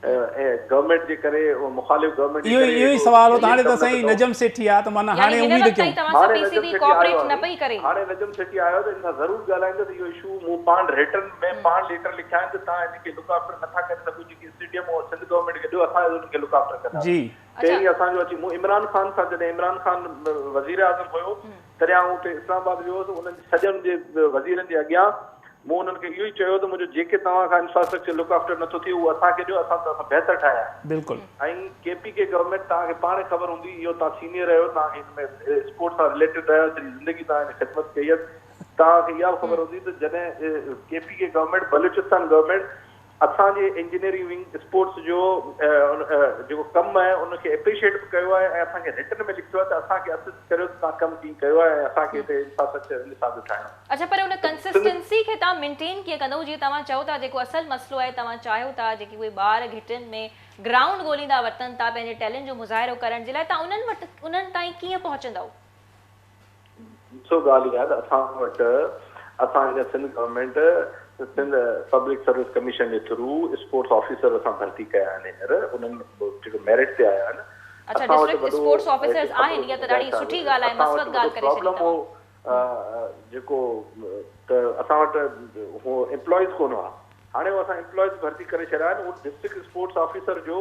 ۽ گورنمينٽ جي ڪري مخالف گورنمينٽ جي ڪري اهو ئي سوال هو ته هاڻي ته سائين نجم سيٺي آ ته معنيٰ هاڻي اميد ڪيون. هاڻي نجم سيٺي آيو آهي هاڻي نجم سيٺي آيو ته ان سان ضرور ڳالهائيندس اهو اشو مون پاڻ ريٽن ۾ پاڻ ليٽر لکيا آهن ته توهان هن کي لڪ آفٽر نٿا ڪري سگهو جيڪي اسٽيڊيم سنڌ گورنمينٽ کي ڏيو اسان ان کي لڪ آفٽر ڪنداسين. پهرين اسان جو اچي مون عمران خان سان جڏهن عمران خان وزير اعظم هيو تڏهن آئون اتي اسلام آباد ويو هوس انهن سڄن جي وزيرن جي اڳيان مون انهن کي اهو ئي چيو ته منهنجو جيڪي توهان کان انفراسٽرڪچر لڪ آفٽر نٿو ٿئي اهو اسان کي ڏيو اسان ته بهتر ٺاهيا آهن بلڪل ۽ ڪي پي ڪي گورنمينٽ توهان کي پاڻ خبر هوندي اهو توهان سينيئر آهيو توهان کي هن ۾ اسپورٽس سان رليٽيڊ آهيو سڄي زندگي توهان هن خدمت ڪئي آهي توهان کي اها به خبر هوندي ته جڏهن K P K government Balochistan government اسان جي انجنيئرنگ ونگ اسپورٽس جو جيڪو ڪم آهي ان کي اپريشيئيٽ به ڪيو آهي ۽ اسان کي رٽن ۾ لکيو آهي ته اسان کي اسسٽ ڪريو ته توهان ڪم ڪيئن ڪيو آهي ۽ اسان کي هتي انفراسٽرڪچر ان حساب جو ٺاهڻو آهي. اڇا پر ان ڪنسسٽنسي کي توهان مينٽين ڪيئن ڪندؤ جيئن توهان چئو ٿا جيڪو اصل مسئلو آهي توهان چاهيو ٿا جيڪي اهي ٻار گهٽين ۾ گرائونڊ ڳوليندا وتن ٿا پنهنجي ٽيلنٽ جو مظاهرو ڪرڻ جي لاء توهان انهن وٽ انهن تائين ڪيئن پهچندؤ؟ ڏسو ڳالهه اها آهي ته اسان وٽ اسان هن Sindh government Sindh public service commission جي ٿرو اسپورٽس آفيسر اسان ڀرتي ڪيا آهن هينئر انهن جيڪو ميرٽ تي آيا آهن اڇا ڊسٽرڪٽ اسپورٽس آفيسرز آهن اها ته ڏاڍي سٺي ڳالهه آهي مثبت ڳالهه ڪري ڇڏي توهان. جيڪو ته اسان وٽ هو امپلائيز ڪونه هئا هاڻي هو اسان امپلائيز ڀرتي ڪري ڇڏيا آهن اهو ڊسٽرڪٽ اسپورٽس آفيسر جو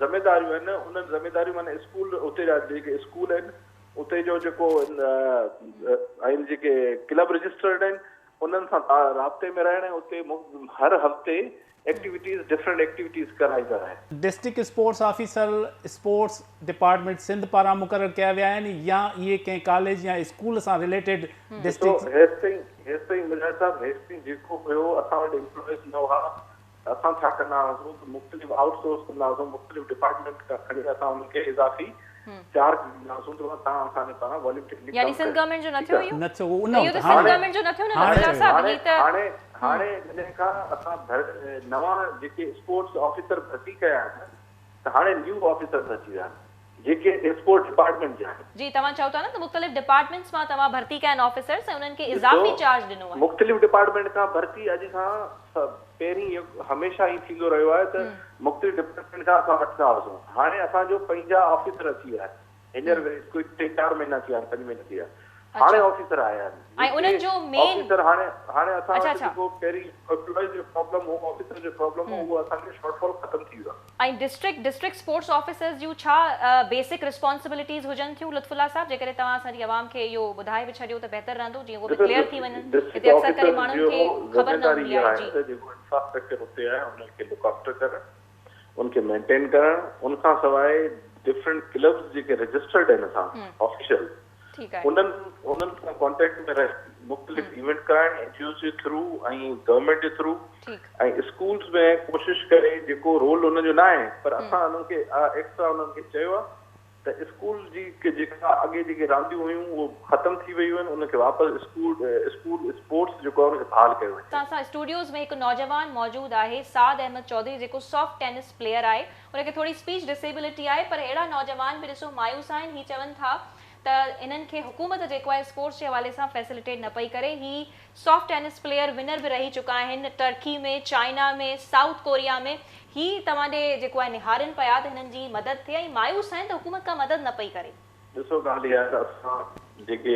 ذميداريون آهن انهن ذميداريون معنيٰ اسڪول اتي جا جيڪي اسڪول آهن اتي جو جيڪو آهن جيڪي ڪلب رجسٽرڊ آهن انهن سان رابطي ۾ رهڻ ۽ اتي هر هفتي ايڪٽيوٽيز ڊفرنٽ ايڪٽيوٽيز ڪرائيندا رهن. District sports officer sports department Sindh پاران مقرر ڪيا ويا آهن يا اهي ڪنهن ڪاليج يا اسڪول سان رليٽيڊ ڏسو ڊسٽرڪٽ. هيستائين هيستائين مجاهد صاحب هيستائين جيڪو هيو اسان وٽ امپلائيز نه هئا ته اسان ڇا ڪندا هئاسون ته مختلف آئوٽ سورس ڪندا هئاسون مختلف ڊپارٽمينٽ کان کڻي اسان انهن کي اضافي چارج ڏيندا هئاسون ته توهان اسان جي پاران والنٽيرلي يعني ڪم سنڌ ڪيو گورنمينٽ جو نه ٺيڪ ٿيو آهي. اهو؟ نه ٿيو اهو نه اهو ته سنڌ هاڻي گورنمينٽ جو نه ٿيو نه هاڻي لطف الله ٿيو. صاحب هاڻي هي ته هاڻي هاڻي جڏهن کان اسان نوان جيڪي اسپورٽس آفيسر ڀرتي ڪيا آهن ته هاڻي نيو آفيسرز اچي ويا آهن جيڪي اسپورٽس ڊپارٽمينٽ جا آهن. جي توهان چئو ٿا نه ته مختلف ڊپارٽمينٽس مان توهان ڀرتي ڪيا آهن آفيسرز ۽ انهن کي ڏسو اضافي چارج ڏنو آهي. مختلف ڊپارٽمينٽ کان ڀرتي اڄ کان پهرين اهو هميشه ائين ٿيندو رهيو آهي ته مختلف ڊپارٽمينٽ کان اسان وٺندا هئاسون هاڻي اسان جو پنهنجا آفيسر اچي ويا آهن هينئر ڪوئي ٽي چار مهينا ٿي ويا آهن پنج مهينا ٿي ويا هاڻي آفيسر آيا آهن ۽ انهن جو مين آفيسر هاڻي هاڻي اسان وٽ جيڪو پهرين ايمپلائيز جو پرابلم هو آفيسر جو پرابلم هو اهو اسان کي شارٽ فال ختم ٿي ويو آهي. ۽ ڊسٽرڪٽ ڊسٽرڪٽ اسپورٽس آفيسرز جون ڇا بيسڪ رسپانسبلٽيز هجن ٿيون لطف الله صاحب جيڪڏهن توهان اسان جي عوام کي اهو ٻڌائي به ڇڏيو ته بهتر رهندو جيئن اهو به ڪليئر ٿي وڃن ڊسٽرڪٽ هتي اڪثر ڪري آفيسرز ماڻهن جو کي خبر نه ذميداري هوندي اها آهي آهي جي. ته جيڪو انفراسٽرڪچر اتي آهي انهن کي لڪ آفٽر ڪرڻ ان کي مينٽين ڪرڻ ان کان سواء ڊفرنٽ ڪلبز جيڪي رجسٽرڊ آهن اسان آفيشل انهن انهن سان ڪانٽيڪٽ ۾ رهي مختلف ايونٽ ڪرائڻ اين جي اوز جي ٿرو ۽ گورنمينٽ جي ٿرو ۽ اسڪولز ۾ ڪوشش ڪري جيڪو رول انهن جو ناهي پر اسان انهن کي ايڪسٽرا انهن کي چيو آهي ته اسڪول جي جيڪا اڳي جيڪي رانديون هيون اهو ختم ٿي ويون آهن ان کي واپس اسڪول اسڪول اسپورٽس جيڪو آهي ان کي بحال ڪيو وڃي. اسان سان اسٽوڊيوز ۾ هڪ نوجوان موجود آهي سعد احمد چوڌري جيڪو سافٽ ٽينس پليئر آهي ان کي ٿوري اسپيچ ڊسيبلٽي آهي پر اهڙا نوجوان به ڏسو مايوس آهن هي چون ٿا ته انهن کي حڪومت جيڪو آهي اسپورٽس جي حوالي سان فيسليٽيٽ نه پئي ڪري هي سافٽ ٽينس پليئر ونر به رهي چڪا آهن ٽرڪي ۾ چائنا ۾ سائوٿ ڪوريا ۾ هي توهان ڏي جيڪو آهي نهارين پيا ته هنن جي مدد ٿئي ۽ مايوس آهن ته حڪومت ڪا مدد نه پئي ڪري. ڏسو ڳالهه اها آهي ته اسان جيڪي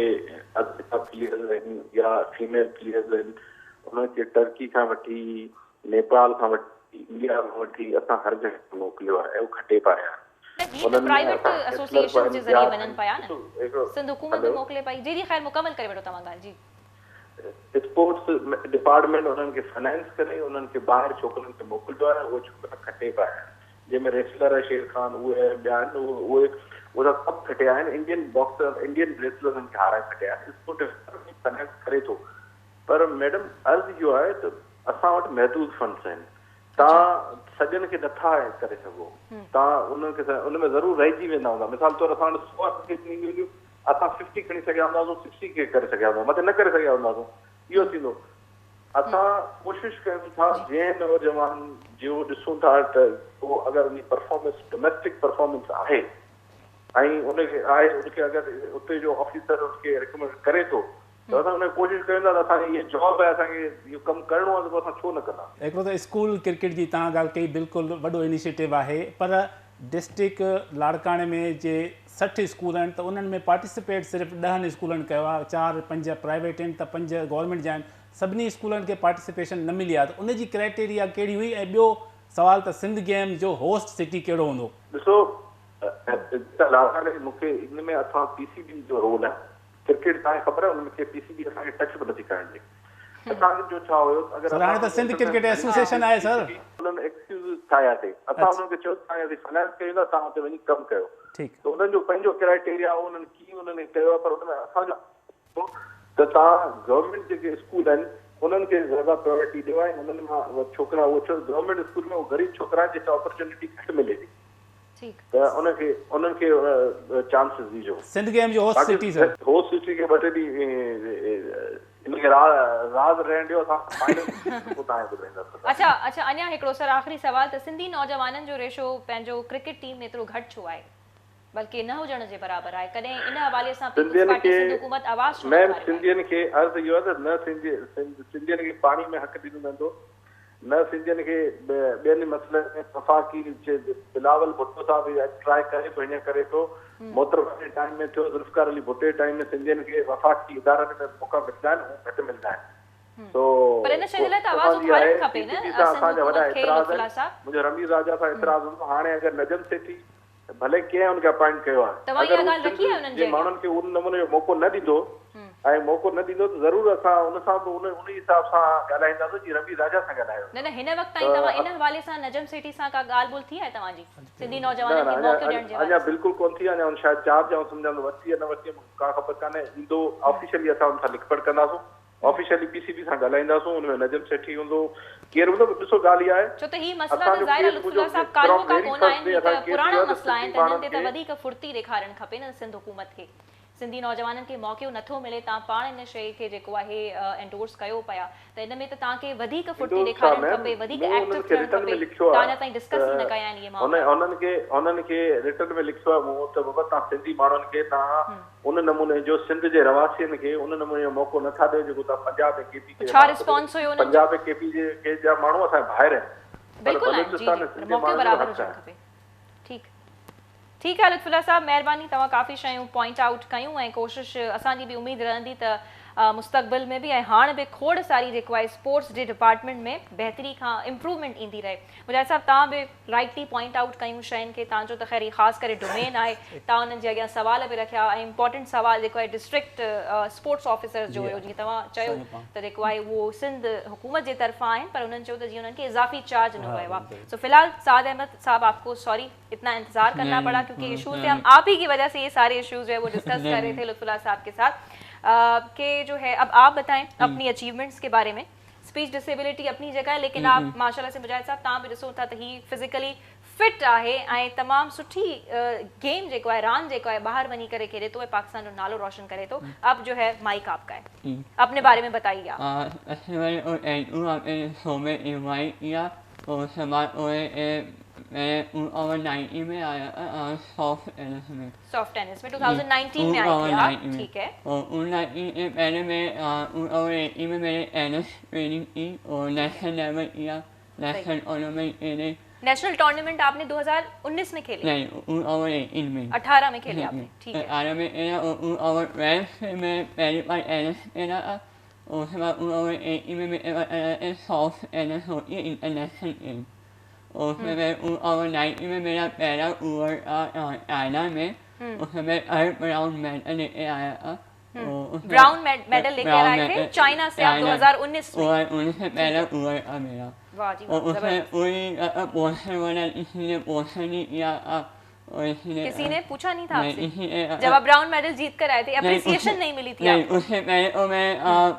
اڌ پليئرز آهن يا فيميل پليئرز آهن انهن کي ٽرڪي کان وٺي نيپال کان وٺي انڊيا کان وٺي اسان هر جڳهه موڪليو آهي ۽ اهي کٽي پيا آهن. نه هي ته پرائيويٽ ايسوسيئيشنز جي ذريعي وڃن پيا نه سنڌ حڪومت به موڪلي پئي جي جي خير مڪمل ڪري وٺو توهان ڳالهه جي. اسپورٽس ڊپارٽمينٽ انهن کي فنانس ڪري انهن کي ٻاهر ڇوڪرن کي موڪليو آهي اهي ڇوڪرا کٽي پيا آهن جنهن ۾ ريسلر آهي شير خان اهي ٻيا آهن اهي اهي ڪپ کٽيا آهن انڊين باڪسر انڊين ريسلرن کي هارائي کٽيا آهن اسپورٽ ڊپارٽمينٽ فنانس ڪري ٿو پر ميڊم عرض اهو آهي ته اسان وٽ محدود فنڊس آهن توهان سڄن کي نٿا ڪري سگهو. توهان انهن کي ان ۾ ضرور رهجي ويندا هوندا. مثال طور اسان وٽ سو ايپليڪيشن اينديون هونديون، اسان ففٽي کڻي سگهيا هونداسون، سڪسٽي کي ڪري سگهيا هونداسون، مٿي نه ڪري سگهيا هونداسون. اهو ٿيندو. اسان ڪوشش ڪيون ٿا جنهن نوجوان جو ڏسون ٿا ته اهو اگر ان جي پرفارمنس ڊوميسٽڪ پرفارمنس آهي ۽ ان کي آهي ان کي اگر اتي جو آفيسر ان کي ريڪمينڊ ڪري ٿو ته اسان ان کي ڪوشش ڪيون ٿا ته اسان کي هيء جاب آهي اسان کي اهو ڪم ڪرڻو آهي ته پوء اسان ڇو نه ڪندا. هڪڙو ته اسڪول ڪرڪيٽ جي توهان ڳالهه ڪئي بلڪل وڏو انيشيٽو آهي پر ڊسٽرڪٽ لاڙڪاڻي ۾ جي 60 اسڪول آهن ته انهن ۾ پارٽيسپيٽ صرف ڏهن اسڪولن ڪيو آهي چار پنج پرائيويٽ آهن ته پنج گورنمينٽ جا آهن سڀني اسڪولن کي پارٽيسپيشن نه ملي آهي ته ان جي ڪرائيٽيريا ڪهڙي هئي ۽ ٻيو سوال ته سنڌ گيم جو هوسٽ سٽي ڪهڙو هوندو؟ ڏسو لاڙڪاڻي مون کي ان ۾ اسان پي سي بي جو رول آهي ڪرڪيٽ توهان کي خبر آهي ان ۾ ڪي پي سي بي اسان کي ٽچ به نٿي ڪرڻ ڏي اسان جو ڇا هيو ته اگر سر هاڻي ته سنڌ ڪرڪيٽ ايسوسيئيشن آهي سر. انهن ايڪسڪيوزز ٺاهيا ٿي اسان انهن کي چيو ته توهان کي اسين فنانس ڪيون ٿا توهان اتي وڃي ڪم ڪيو ته انهن جو پنهنجو ڪرائيٽيريا هو انهن ڪيئن انهن کي ڪيو آهي پر ان ۾ اسان جو هو ته توهان گورنمينٽ جيڪي اسڪول آهن انهن کي زياده پريورٽي ڏيو ۽ انهن مان ڇوڪرا اهو ڇو گورنمينٽ اسڪول ۾ غريب ڇوڪرا آهن جن کي اپرچونٽي گهٽ ملي ٿي. ته ان کي انهن کي چانسز ڏجو. سنڌ گيم جو هوسٽ سٽي سر. هوسٽ سٽي کي ٻه ٽي ڏينهن ان उनखे राज़ रहण ॾियो, असां फाइनल पोइ तव्हांखे ॿुधाईंदासीं। अच्छा अच्छा, अञा हिकिड़ो सर आख़िरी सवाल त सिंधी नौजवाननि जो रेशो पंहिंजो क्रिकेट टीम में एतिरो घटि छो आहे, बल्कि न हुजण जे बराबरि आहे? कॾहिं इन हवाले सां पीपल्स पार्टी सिंध हुकूमत आवाज़ छो? मैम सिंधियुनि खे अर्ज़ इहो आहे त न सिंधियुनि खे पाणी में हक़ ॾिनो वेंदो, न सिंधियुनि खे ॿियनि मसइलनि में वफ़ाक़ी बिलावल भुट्टो साहिबु ट्राई करे थो, हीअं करे थो, मोहतरम जे टाइम में थियो, ज़ुल्फ़िकार अली भुट्टो जे टाइम में सिंधियुनि खे वफ़ाक़ी इदारनि में मौक़ा मिलंदा आहिनि, उहे घटि मिलंदा आहिनि। सो पर इन शइ लाइ त आवाज़ उथारणु खपे न। असांजा वॾा एतिराज़ आहिनि, मुंहिंजो रमीज़ राजा सां एतिराज़ हूंदो। हाणे अगरि नजम सेठी भले कंहिं हुनखे अपॉइंट कयो आहे, अगरि माण्हुनि खे उन नमूने जो मौक़ो न ॾींदो ऐं मौक़ो न ॾींदो त ज़रूरु असां उन सां बि उन हिसाब सां ॻाल्हाईंदासीं जीअं रमीज़ राजा सां ॻाल्हायो। न न, हिन वक़्त ताईं तव्हां इन हवाले सां नजम सेठी सां का ॻाल्हि ॿोल थी आहे तव्हांजी सिंधी नौजवाननि खे मौक़ो ॾियण जे? अञा बिल्कुलु कोन थी, अञा हुन शायदि चार्ज आउं सम्झां थो वरिती या न वरिती मूंखे का ख़बर कान्हे। ईंदो ऑफिशियली असां हुन सां लिखपढ़ कंदासूं, ऑफिशियली पीसीबी सां ॻाल्हाईंदासूं, उन में नजम सेठी हूंदो, केरु हूंदो। ॾिसो ॻाल्हि इहा आहे, छो त ही मसइला त ज़ाहिर आहे लुत्फ़ुल्लाह साहिब काल्हो का कोन आहिनि, त पुराणा मसइला आहिनि, त हिननि ते त वधीक फुर्ती ॾेखारणु खपे न सिंध हुकूमत खे। सिंधी नौजवाननि खे मौक़ो नथो मिले, तव्हां पाण इन शइ खे जेको आहे एंडोर्स कयो पिया, त इन में त तव्हांखे वधीक फुर्ती ॾेखारणु खपे, वधीक एक्टिव थियणु खपे। तव्हां अञा ताईं डिस्कस ई न कया आहिनि इहे मामला। हुननि खे रिटर्न में लिखियो आहे मूं त बाबा तव्हां सिंधी माण्हुनि खे तव्हां उन नमूने जो सिंध जे रवासियुनि खे उन नमूने जो मौक़ो नथा ॾियो जेको तव्हां पंजाब ऐं केपी खे। छा रिस्पॉन्स हुयो? पंजाब ऐं केपी जे जा माण्हू असांजा भाइर आहिनि, बिल्कुलु आहिनि, जी जी, मौक़ो बराबरि हुजणु खपे। ठीक ठीक आहे लुत्फ़ुल्लाह साहिबु, महिरबानी, तव्हां काफ़ी शयूं पॉइंट आउट कयूं ऐं कोशिश असांजी बि उमेद रहंदी त मुस्तक़बिल में बि ऐं हाणे बि खोड़ सारी जेको आहे स्पोर्ट्स जे डिपार्टमेंट में बहितरी खां इम्प्रूवमेंट ईंदी रहे। मुजाहिद साहिबु, तव्हां बि राइटली पॉइंट आउट कयूं शयुनि खे, तव्हांजो त ख़ैर ख़ासि करे डोमेन आहे, तव्हां उन्हनि जे अॻियां सवाल बि रखिया ऐं इम्पोर्टेंट सवाल जेको आहे डिस्ट्रिक्ट स्पोर्ट्स ऑफिसर जो हुयो, जीअं तव्हां चयो त जेको आहे उहो सिंध हुकूमत जे तरफ़ां आहिनि, पर उन्हनि चयो त जीअं उन्हनि खे इज़ाफ़ी चार्ज न पियो आहे। सो फ़िलहाल साद अहमद साहब, आपको सॉरी इतना इंतज़ार करना पड़ा, क्योंकि इशूज़ थे, हम आप ही की वजह से ये सारे इशूज़ जो है वो डिस्कस कर रहे थे लुत्फ़ुल्लाह साहब के साथ के जो है। अब आप बताएं अपनी अचीवमेंट्स के बारे में। स्पीच डिसेबिलिटी अपनी जगह है, लेकिन आप माशाल्लाह से मुजाहिद साहब तव्हां बि ॾिसो था त ही फिज़िकली फिट आहे ऐं तमामु सुठी गेम जेको आहे, रांदि जेको आहे, ॿाहिरि वञी करे खेॾे थो ऐं पाकिस्तान जो नालो रोशन करे थो। अब जो है माइक आपका है, अपने बारे में बताइए आप। मैं 2019 में आया सॉफ्ट टेनिस में। सॉफ्ट टेनिस में 2019 में आए थे आप, ठीक है। और 2019 में पहले मैं 2018 में मैंने टेनिस ट्रेनिंग की और नेशनल लेवल किया, नेशनल टूर्नामेंट खेले। नेशनल टूर्नामेंट आपने 2019 में खेले? नहीं, 2018 में। 18 में खेले आपने, ठीक है। 18 में खेला और 2012 में मैं पहली बार टेनिस खेला था और उसके बाद 2018 में मेरे सॉफ्ट टेनिस होती है इंटरनेशनल गेम, और उसमें मैं 2019 में मेरा पहला ओवर था चाइना में, उसमें मैं हर ब्राउन मेडल लेके आया था। ब्राउन मेडल लेके आए थे चाइना से आप 2019 में? 2019 में पहला ओवर था मेरा। वाह जी, और उसमें कोई पोस्टर वाला किसी ने पोस्टर नहीं किया था, किसी ने पूछा नहीं था आपसे जब आप ब्राउन मेडल जीत कर आए थे? अप्रिसिएशन नहीं मिली थी? नहीं, उससे पहले तो मैं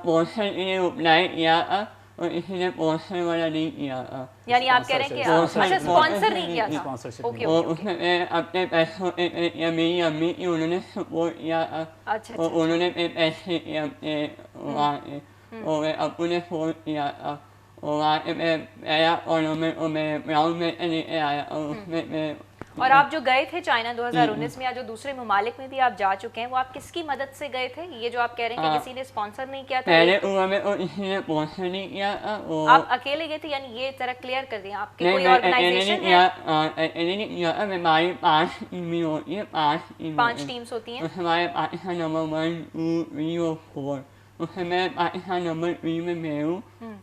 पोस्टर के लिए अप्लाई किया था और इसलिए स्पॉन्सर वाला नहीं किया था। यानी आप कह रहे हैं कि अच्छा स्पॉन्सर नहीं किया था? ओके। और उसमें मैं अपने पैसों से या मेरी अम्मी की उन्होंने सपोर्ट किया था। अच्छा, और उन्होंने मेरे पैसे किए अपने वहाँ से, और मैं अपने सपोर्ट किया था और वहाँ से मैं पहला टूर्नामेंट और मैं ब्राउन मेडल लेके आया। और उसमें मैं और आप जो गए थे चाइना 2019 में या जो दूसरे ममालिक में भी आप जा चुके हैं, वो आप किसकी मदद से गए थे? ये जो आप कह रहे हैं कि किसी ने स्पॉन्सर नहीं किया था, पहले में और किसी ने स्पॉन्सर नहीं किया था, आप अकेले गए थे? यानी ये तरह क्लियर कर दिया, आपकी कोई ऑर्गेनाइजेशन है? अकेले नहीं किया था, हमारी 5 टीमें होती है, 5 टीम्स होती हैं। हमारे पाकिस्तान नंबर 1, 2, 3 और 4, उसमें मैं पाकिस्तान नंबर 3 में मैं हूँ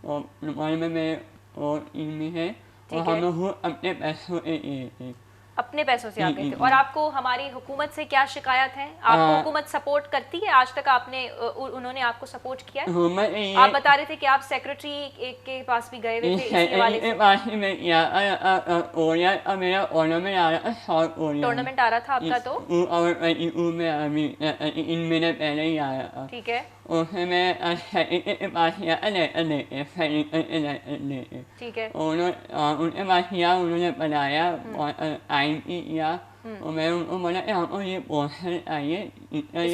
और 1 में मैं और टीम में है, और हम लोग अपने पैसों से अपने पैसों से आप गए थे। और आपको हमारी हुकूमत से क्या शिकायत है? आपको हुकूमत सपोर्ट करती है? आज तक आपने उन्होंने आपको सपोर्ट किया है? आप बता रहे थे कि आप सेक्रेटरी एक के पास भी गए हुए थे इसी हवाले से। टूर्नामेंट आ रहा था आपका तो, ठीक है। और फिर मैं सर्टिफिकेट पास किया लेटर। ठीक है। उनके पास किया, उन्होंने बनाया और साइन भी किया और मैं उनको बोला कि हमको ये पोस्टर चाहिए।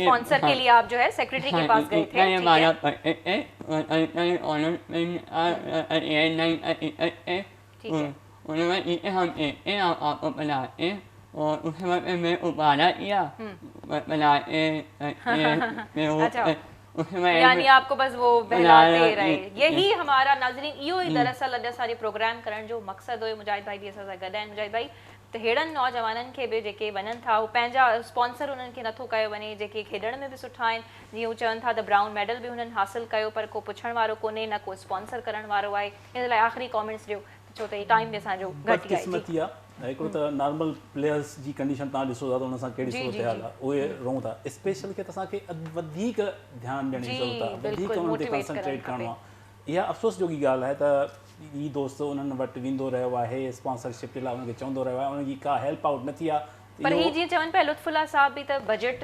स्पॉन्सर के लिए आप जो है सेक्रेटरी के पास गए थे। ये हमारा बजट है और ठीक है। उन्होंने ये हम आपको बनाते और उसके बाद मैं उबाला किया बनाते। यानी आपको बस वो बहलाते रहे। यही हमारा नाज़रीन इहो ई दरअसल अॼु असांजे प्रोग्राम करण जो मक़सदु हुयो। मुजाहिद भाई बि असां सां गॾु आहिनि। मुजाहिद भाई, त अहिड़नि नौजवाननि खे बि जेके वञनि था उहे पंहिंजा स्पॉन्सर उन्हनि खे नथो कयो वञे, जेके खेॾण में बि सुठा आहिनि, जीअं हू चवनि था त ब्राउन मेडल बि हुननि हासिल कयो, पर को पुछण वारो कोन्हे, न को स्पॉन्सर करण वारो आहे। इन लाइ आख़िरी कॉमेंट्स ॾियो, छो त टाइम बि असांजो घटि आहे। हिकिड़ो त नॉर्मल प्लेयर्स जी कंडीशन तव्हां ॾिसो था त हुन सां कहिड़ी सूरत हाल आहे, उहे रोऊं था। स्पेशल खे त असांखे वधीक ध्यानु ॾियण जी ज़रूरत आहे, वधीक उन्हनि ते कॉन्सनट्रेट करिणो आहे। इहा अफ़सोस जोॻी ॻाल्हि आहे त ही दोस्त उन्हनि वटि वेंदो रहियो आहे, स्पॉन्सरशिप जे लाइ उन्हनि खे चवंदो रहियो आहे, उन्हनि जी का हेल्प आउट न थी आहे। पर ही जीअं चवनि पिया लुत्फ़ुल्लाह साहब बि त बजट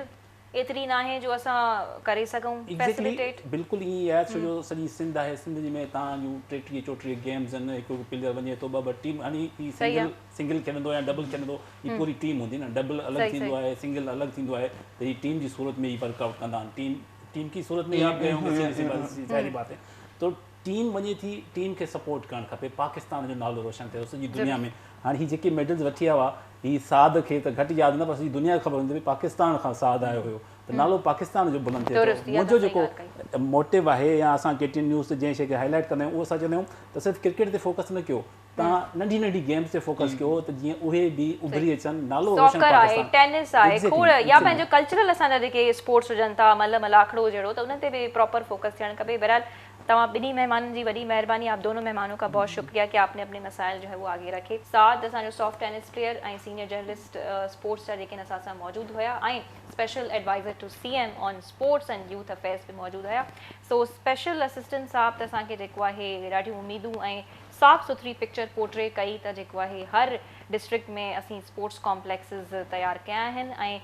एतिरी न आहे जो असां करे सघूं फैसिलिटेट। बिल्कुलु ईअं ई आहे, छो जो सॼी सिंध आहे, सिंध में तव्हांजूं 23 34 गेम्स आहिनि, हिकु प्लेयर वञे थो, ॿ टीम, हाणे ही सिंगल सिंगल खेॾंदो या डबल खेॾंदो, ही पूरी टीम हूंदी न, डबल अलॻि थींदो आहे, सिंगल अलॻि थींदो आहे, त ही टीम जी सूरत में ई वर्कआउट कंदा आहिनि। टीम टीम की सूरत में ही आप गए होंगे, ज़ाहिरी बात है। तो टीम वञे थी, टीम खे सपोर्ट करणु खपे, पाकिस्तान जो नालो रोशन थिए सॼी दुनिया में। हाणे ही जेके मेडल्स वठी आया हुआ, ही साद खे त घटि यादि न, पर सॼी दुनिया खे ख़बर हूंदी भई पाकिस्तान खां साद आयो हुयो, त नालो पाकिस्तान जो बुलंद थिए थो। मुंहिंजो जेको मोटिव आहे या असां KTN news ते जंहिं शइ खे हाईलाइट कंदा आहियूं, उहो असां चवंदा आहियूं त सिर्फ़ु क्रिकेट ते फोकस न कयो, तव्हां नंढी नंढी गेम्स ते फोकस कयो त जीअं उहे बि उभरी अचनि, नालो रोशन पाकिस्तान। टेनिस आहे, खोड़ या पंहिंजो कल्चरल असांजा जेके स्पोर्ट्स हुजनि था, मल मलाखड़ो जहिड़ो, त उन्हनि ते बि प्रॉपर फोकस थियणु खपे। बहरहाल तव्हां ॿिन्ही महिमाननि जी वॾी महिरबानी, आप दोनों मेहमानों का बहुत शुक्रिया कि आपने अपने मसाइल जो है वो आगे रखे। साद असांजो सॉफ्ट टेनिस प्लेयर ऐं सीनियर जर्नलिस्ट स्पोर्ट्स जा जेके असां सां मौजूदु हुया ऐं special adviser to CM on sports and youth affairs बि मौजूदु हुया। सो स्पेशल असिस्टेंट साहब त असांखे जेको आहे ॾाढियूं उम्मीदूं ऐं साफ़ सुथरी पिक्चर पोर्ट्रे कई त जेको आहे हर डिस्ट्रिक्ट में असीं स्पोर्ट्स कॉम्प्लेक्सिस तयारु कया आहिनि ऐं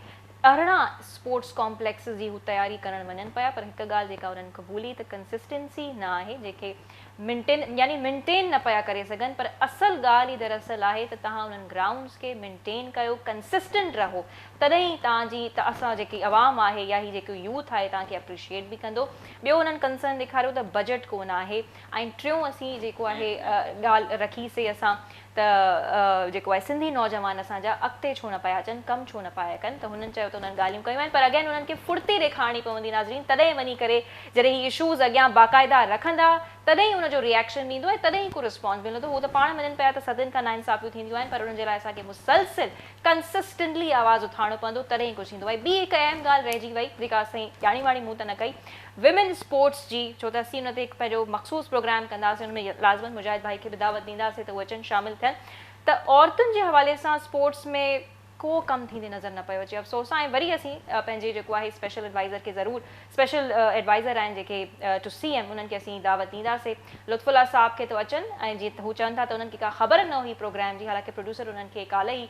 18 स्पोर्ट्स कॉम्प्लेक्सिस जी हू तयारी करण वञनि पिया। पर हिकु ॻाल्हि जेका उन्हनि क़बूली त कंसिस्टेंसी न आहे, जेके मेंटेन यानी मेंटेन न पिया करे सघनि। पर असल ॻाल्हि ई दरअसल आहे त तव्हां उन्हनि ग्राउंड्स खे मेंटेन कयो, कंसिस्टेंट रहो, तॾहिं ई तव्हांजी त असां जेकी अवाम आहे या ही जेको यूथ आहे तव्हांखे अप्रिशिएट बि कंदो। ॿियो उन्हनि कंसर्न ॾेखारियो त बजट कोन आहे ऐं टियों असीं जेको आहे ॻाल्हि रखीसीं असां त जेको आहे सिंधी नौजवान असांजा अॻिते छो न पिया अचनि, कमु छो न पिया कनि, त हुननि चयो त हुननि ॻाल्हियूं कयूं आहिनि। पर अगेन हुननि खे फुर्ती ॾेखारणी पवंदी नाज़रीन, तॾहिं वञी करे जॾहिं ही इशूज़ अॻियां बाक़ाइदा रखंदा तॾहिं हुनजो रिएक्शन ईंदो ऐं तॾहिं को रिस्पॉन्स मिलंदो। हू त पाण मञनि पिया त सदियुनि खां नाइंसाफ़ियूं थींदियूं आहिनि, पर उन्हनि जे लाइ असांखे मुसलसिल कंसिस्टेंटली आवाज़ उथारणो पवंदो, तॾहिं कुझु थींदो आहे। ॿी हिकु अहम ॻाल्हि रहिजी वई जेका असां ॼाणी वाणी मूं त न कई, विमेन स्पोर्ट्स जी, छो त असीं हुन ते हिकु पंहिंजो मख़सूस प्रोग्राम कंदासीं, हुन में लाज़मन मुजाहिद भाई खे बि दावत ॾींदासीं त उहे अचनि शामिल थियनि। त औरतुनि जे हवाले सां स्पोर्ट्स में को कमु थींदे नज़र न पियो अचे, अफ़सोस आहे। ऐं वरी असीं पंहिंजे जेको आहे स्पेशल एडवाइज़र खे ज़रूरु, स्पेशल एडवाइज़र आहिनि जेके टू CM, उन्हनि खे असीं दावत ॾींदासीं। लुत्फ़ुल्लाह साहब खे त अचनि ऐं जीअं हू चवनि था त उन्हनि खे का ख़बर न हुई प्रोग्राम जी, हालांकि प्रोड्यूसर उन्हनि खे काल्ह ई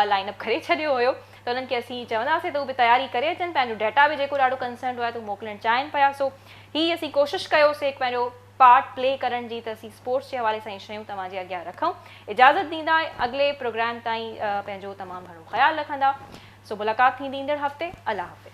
लाइन अप करे छॾियो हुयो, त उन्हनि खे असीं चवंदासीं त उहे बि तयारी करे अचनि, पंहिंजो डेटा बि जेको ॾाढो कंसर्न आहे त उहो मोकिलणु चाहिनि पिया। सो हीअ असीं कोशिशि कयोसीं पंहिंजो पार्ट प्ले करण जी त असीं स्पोर्ट्स जे हवाले सां शयूं तव्हांजे अॻियां रखूं। इजाज़त ॾींदा, अॻिले प्रोग्राम ताईं पंहिंजो तमामु घणो ख़्यालु रखंदा। सो मुलाक़ात थींदी ईंदड़ हफ़्ते। अलाह हाफ़िज़।